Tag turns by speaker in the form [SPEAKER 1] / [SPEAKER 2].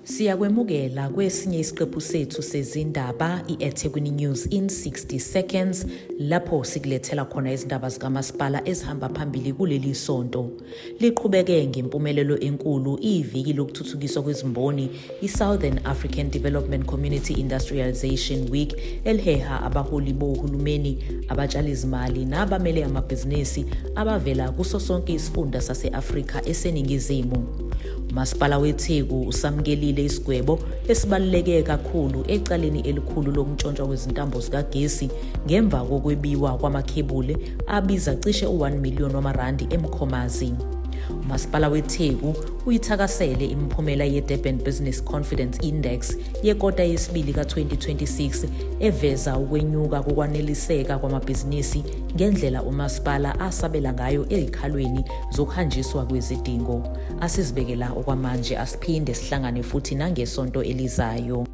[SPEAKER 1] Siyakwemukela kwesinye isiqephu sethu sezindaba i-eThekwini News in 60 Seconds lapho sikulethela khona izindaba zikamasipala ezihamba phambili kuleli sonto. Liqhubeke ngempumelelo enkulu iviki lokuthuthukiswa kwezimboni i-Southern African Development Community Industrialization Week eliheha abaholi bohulumeni, abatshalizimali nabamele amabhizinisi abavela kuso sonke isifunda sase-Afrika eseningizimu. Umasipala weTheku usamukelile isigwebo esibaluleke kakhulu ecaleni elikhulu lokuntshontshwa kwezintambo zikagesi ngemva kokwebiwa kwamakhebule abiza cishe u-1 million wamarandi eMkhomazi. Umasipala weTheku uyithakasele imiphumela ye-Durban Business Confidence Index yekota yesibili ka-2026 eveza ukwenyuka kokwaneliseka kwamabhizinisi ngendlela umasipala asabela ngayo ezikhalweni zokuhanjiswa kwezidingo. Asizibekela okwamanje asiphinde sihlangane futhi nangesonto elizayo.